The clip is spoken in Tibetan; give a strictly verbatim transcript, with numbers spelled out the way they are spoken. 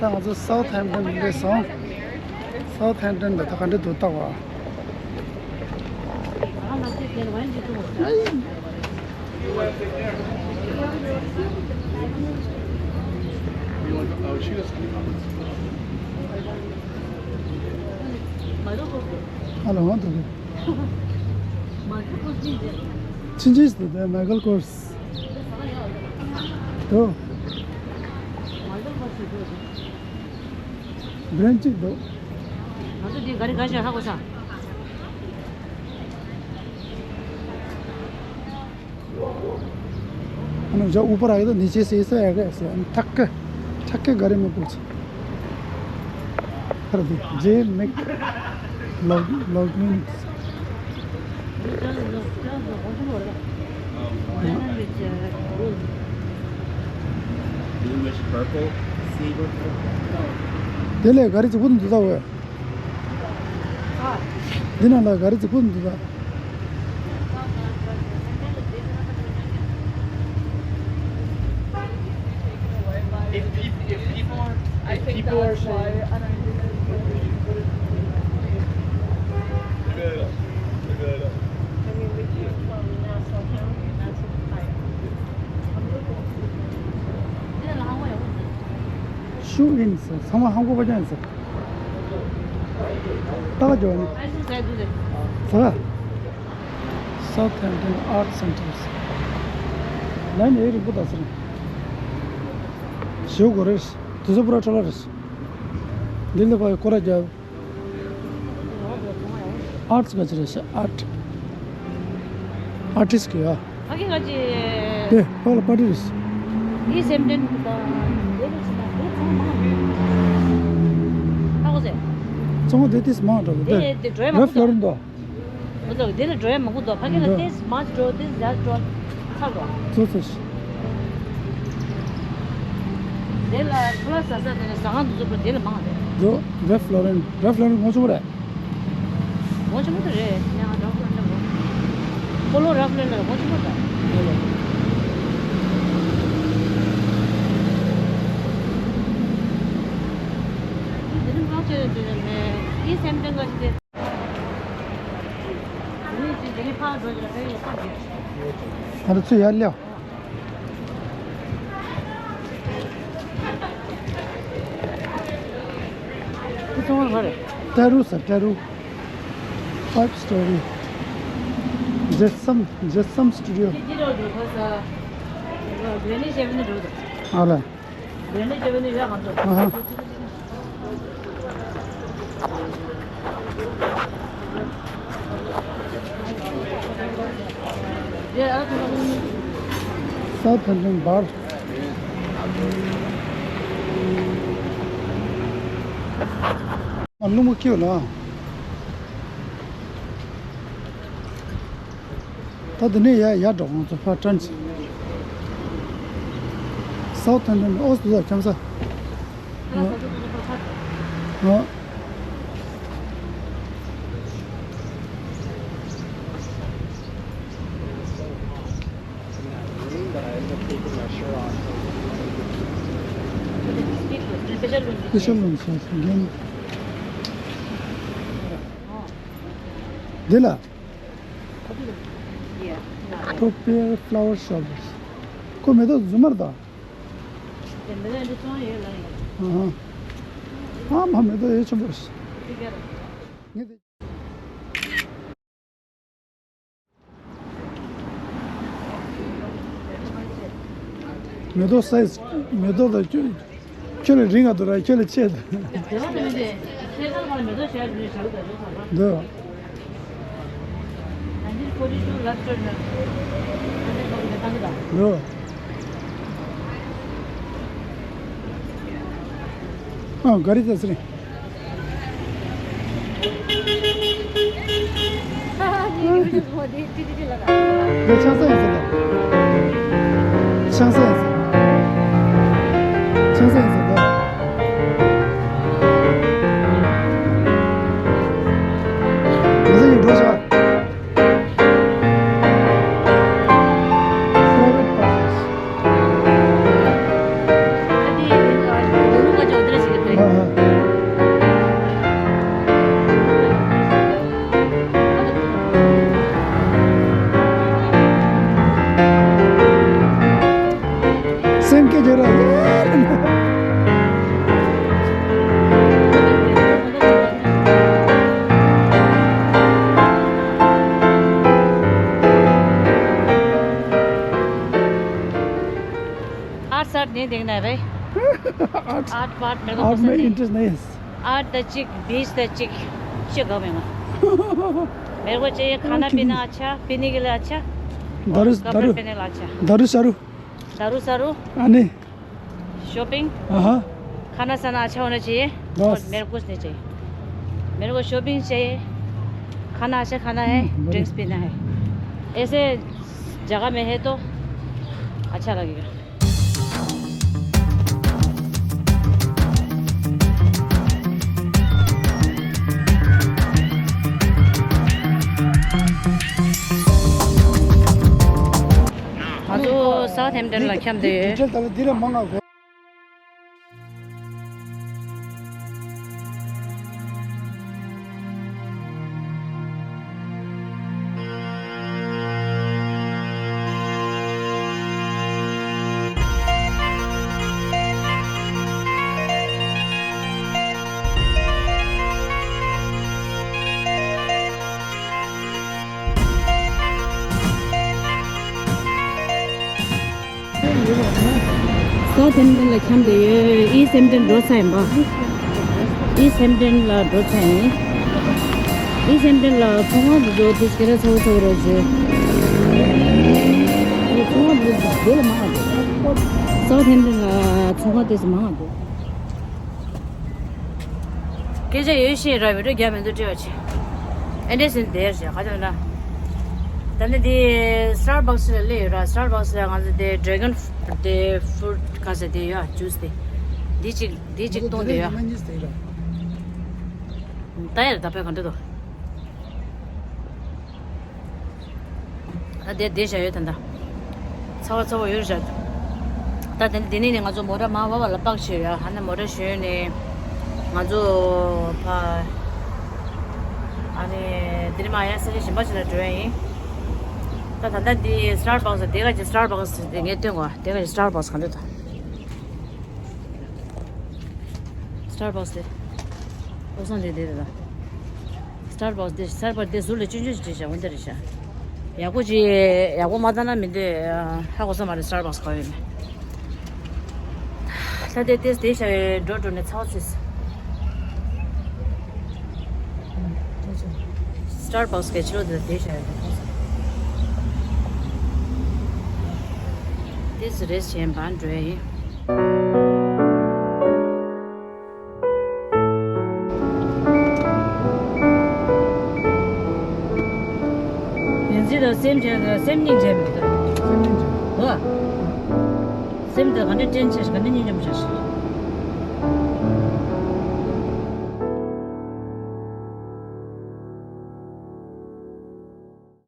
ད་ང་ཚོ་སའུ་ཐ་ཧེམ་ཊོན་སླེབས་སོང་། སའུ་ཐ་ཧེམ་ཊོན་ལ་ད་ག་འདྲ་འདུག་ལྟ་བ། ཨ་ལ་འོང་དུ། ཕྱིན་ཅི་སྟེ་དེ་མའི་ཀལ་ཀོར་སི་དོ། བྷི་རེན་ཅིག་འདུག། ང་ཚོ་འདི་ག་རེ་ག་ཞིག་ཧ་གོ་ས། ཨ་ནི་ཇ་ཨུ་པར་ཨ་ཡི་དོ་ནི་ཅེ་སེ་སེ་ཨ་ག་སེ་ཨ་ནི་ཐག་གི་ཐག་གི་ག་རེ་མི་པོ་ཚེ། ཁར་དེ་ཇེ་མིག་ལོག་ལོག་མིན། དེ་ལས་ག་རེ་ཚིག་པོ་འདུག་ད་འོས། འདི་ནང་ལ་ག་རེ་ཚིག་པོ་འདུག་ད། If peop- if people are, if people are saying, I mean, we came from Nassau County, and that's what I, I'm looking. ཤུགས་ཡིན་ཟེར། ཚང་མ་ཧང་གོ་པ་ཅན་ཟེར། ད་ག་ཇོ་ནི། ཟ། Southampton Art Centre། ལན་ཨེ་རིང་པོ་ད་ཟེར། ཞེའུ་གོ་རེ། དུས་ཚོད་པུ་ར་ཁྲ་ལ་རེ། འདི་ལ་བ་ཡི་སྐོར་ར་རྒྱབ། ཨར་ཊི་ག་ཅི་རེད་ཤག་ཨར་ཊི། ཨར་ཊི་སི་ཊི་གི་ཡ། ཕ་གི་ག་ཅི། དེ་ཕ་ལ་པར་ཊི་རེད། འདི་སེམས་ཅན་གི་པ། འདི་རེད་ཟེར་ན་འདི་ཚང་མ། ཧ་གོ་ཟེར། ཚང་མ་དེ་ཏིས་མང་འགྲོ་གི་དེ་དེ་འགྲོ་ཡ་མང་རེ་པོ་ཕ་ལོ་རེད་འདུག། འོ་ཙོག་དེ་ལ་འགྲོ་ཡ་མང་པོ་འདུག། ཕ་གི་ལ་འདུག། ཏིས་མང་འགྲོ་ཏིས་ཡར་འགྲོ། ཚར་འགྲོ། ཚོ་ཚོ་ཤི། དེ་ལ་ཁོ་ལ་ཟ་ས་དེ་ནས་ཟ་ཁང་དུ་འཛུགས་པ་དེ་ལ་མང་རེད། འགྲོ། རེ་ཕ་ལོ་རན། རེ་ཕ་ལོ་རན་ངོ་ཆུང་རེད། ངོ་ཆུང་དུ་རེད། ཡང་རེ་ཕ་ལོ་རན་ལ་ཁོ་ལོ་རེ་ཕ་ལོ་རན་ངོ་ཆུང་དུ་རེད། དེ་ནི་ང་ཆེ་རེད། དེ་ནས་ཨི་སེམས་ཏན་ག་ཞིག་དེ། ཨ་ནི་ཚུར་ཡར་སླེབས། ཏྲ་རུ་ཟེར། ཏྲ་རུ། Five story. Jetsam, Jetsam Studio. ཨ་ལ། ཨ་ཧ། South Hampton Bar. ཨ། རླུང་བུ་ཁྱེར་ལ། ད་དེ་ནས་ཡར་ཡར་འགྲོ། ང་ཚོ་ཕར་ཊརན་བྱེད། South Hampton ཨོ་སི་ལ་འཁྱམ་ས། ཨ། ཨ། སྤེ་ཤལ་རུམ་ཆགས་སོང་། འདི་ལ། Tropical flower shop. ཁོ་མེ་ཏོག་རྫུན་མ་རེད་ད། ཨ་ཧ། ཨ་མ། མེ་ཏོག་ཡོད་ཆེན་པོ་རེད། མེ་ཏོག་སའི་ཛི། མེ་ཏོག་ལ་ཁྱོད། ཁྱོད་ལ་རིང་ང་འདུག་ར། ཁྱོད་ལ་ཆེ་འདུག་འདུག་འདུག་ཨ། ག་རེ་ཟེར་སྲིད། འདི་ཆང་ས་ཡིན་ཟེར་ད། ཆང་ས་ཡིན་ཟེར། ཆང་ས་ཡིན་ཟེར་ད། ང་ཚོ་ཡིན་འགྲོ་བྱ། Private parties. སེམས་སྐྱིད་རྒྱུ་ར། art shirt नहीं देखना है भाई। Art. Art part मेरे को आर्ट पसंद में नहीं। इंटरेस्ट नहीं है। आर्ट द चिक, बीच द चिक, चिक गमे में। मेरे को चाहिए खाना पीना अच्छा, पीने के लिए अच्छा, दारू, कपड़े दारू, पहनने वाला अच्छा। दारू शारू। दारू शारू। अनि शॉपिंग। हाँ। खाना साना अच्छा होना चाहिए। बस। और मेरे को कुछ नहीं चाहिए। मेरे को शॉपिंग चाहिए, खाना अच्छा खाना है, हम्म, बढ़िया। ड्रिंक्स पीना है। ऐसे जगह में है तो अच्छा लगेगा। ང་ཚོ་སའུ་ཐེམ་ཊོན་ལ་འཁྱམས་བསྡད་ཡོད། ཌི་ཊེལ་ད་ལ་འདི་ལ་མང་ང་དགོས། སའུ་ཐེམ་ཊོན་ལ་འཁྱམས་བསྡད་ཡོད། ཨི་སེམ་ཊོན་འགྲོ་ས་ཡིན་པ། ཨི་སེམ་ཊོན་ལ་འགྲོ་ས་ཡིན། ཨི་སེམ་ཊོན་ལ་ཚོང་ཁང་དུ་འགྲོ་དུས་སྐད་གྲགས་ཚ་བོ་ཚ་བོ་རེད་ཟེར། ཚོང་ཁང་དུ་འགྲོ་ལ་མང་བ་འདུག་སའུ་ཐེམ་ཊོན་ལ་ཚོང་ཁང་དེ་ཚོ་མང་བ་འདུག་སྐད་ཆ་ཡོད་ཤེས་ར་བི་ཌིའོ་རྒྱག་མི་འདུག་སྤྲད་པ་བྱས། ཨེ་འདྲས་ཟིན་དེར་བྱས་ག་ཚོད་ན། ད་ནི་དེ་སི་ཊར་བྷག་སི་ལ་སླེབས་ཡོད་ར། སི་ཊར་བྷག་སི་ལ་ང་ཚོ་དེ་ཌེ་གོན་དེ་ཕུ་རུཊ་ག་ཟེར་དེ་ཡོད་ཨ། ཇུས་དེ། དེ་གཅིག་དེ་གཅིག་གཏོང་དེ་ཡ། ད་ཡར་ད་པའི་ག་འདྲ་འདུག་ད་དེ་བསྡད་བཞག་ཡོད་ད་ད། ཚ་བ་ཚ་བ་ཡོད་བཞག་ད་དེ་འདི་ནས་ནི་ང་ཚོ་མོ་ཊ་མར་བབས་པ་ལ་པག་བྱས་ཡོད། ཧ་ན་མོ་ཊ་ཞོན་ནས་ང་ཚོ་ཕ་ཨ་ནི་དེ་ནས་མར་ཡར་ས་ཆ་གཞན་པ་ཞིག་ལ་འགྲོ་ཡ་ཡིན། ད་ད་ལྟ་འདི་Starbucks། དེ་ག་ཅིག་Starbucks་དེ་ངས་སྟོན་གོ། དེ་ག་ཅིག་Starbucks་ག་འདྲ་འདུག Starbucks་དེ། ཨོ་སང་དེ་དེ་རེད་ད། Starbucks་དེ་Starbucks་དེ་ཟུར་ལ་ཆུང་ཆུང་ཞིག་བྲིས་བཞག་འོ་འདི་རེད་ཤག་ཡག་པོ་ཅིག་ཡག་པོ་མ་བཏང་ན་མི་འདོད། ཧ་གོ་ས་མ་རེད། Starbucks་ག་ཡོད་མེད། ད་དེ་དེ་དེ་ཤ་འགྲོ་འགྲོ་ནས་ཚ་བ་ཚོས། Starbucks་གི་ཕྱི་ལོགས་དེ་དེ་ཤ་ཡོད་དེ། དེ་ཚོ་རེས་བྱས་འབའ་འགྲོ་ཡ་ཡིན། ཡིན་ཟིན་དང་སེམས་ཅན་དང་སེམས་གཉིས་འདྲེས་མི་འདུག་སེམས་གཉིས་འདྲེས། ཨོ། སེམས་དེ་ག་འདྲ་དྲན་ཆེ་ཞིག་ག་འདྲ་སྙིང་རྗེ་མོ་ཆེ་ཞིག